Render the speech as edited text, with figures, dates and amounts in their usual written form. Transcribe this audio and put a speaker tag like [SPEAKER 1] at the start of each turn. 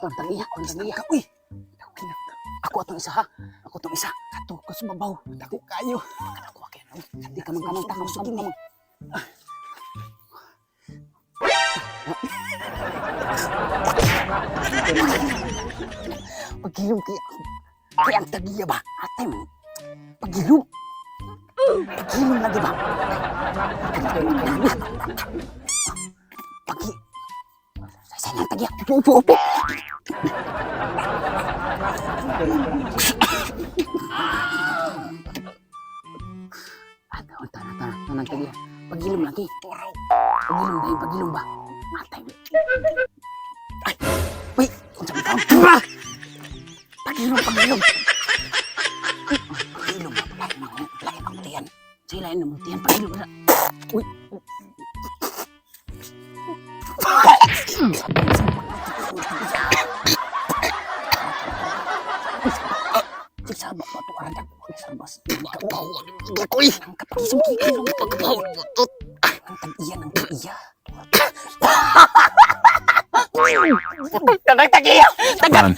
[SPEAKER 1] Atong tagiya, atong tagiya.
[SPEAKER 2] Uy.
[SPEAKER 1] Ako atong isa ha. Ako atong isa.
[SPEAKER 2] Kato ko sumabaw. Dako kayo.
[SPEAKER 1] Ako kay no. Di ka man kamang kamang kamang kamang. Pagilom kay kay ang tagiya ba? Atay man. Pagilom. Pagilom lagi ba? Pagi. Sa nang tagiya. Upo, upo, upo. Ato, tana, tana, tanang tagiya. Pagilom lagi. Pagilom ba? Pagilom ba? Atay. Ay, wait. Unsa man taon? Pagilom, pagilom. Pagilom ba? Lain mo, lain ang tiyan. Sa lain ng tiyan, pagilom na. Uy. Saba pa to arang ko sa bas.
[SPEAKER 2] Uy.
[SPEAKER 1] Ang kapagisong kikilom.
[SPEAKER 2] Pagkabaw mo to.
[SPEAKER 1] Ang tag-iya ng tag-iya.
[SPEAKER 2] Tagiya.
[SPEAKER 3] Run.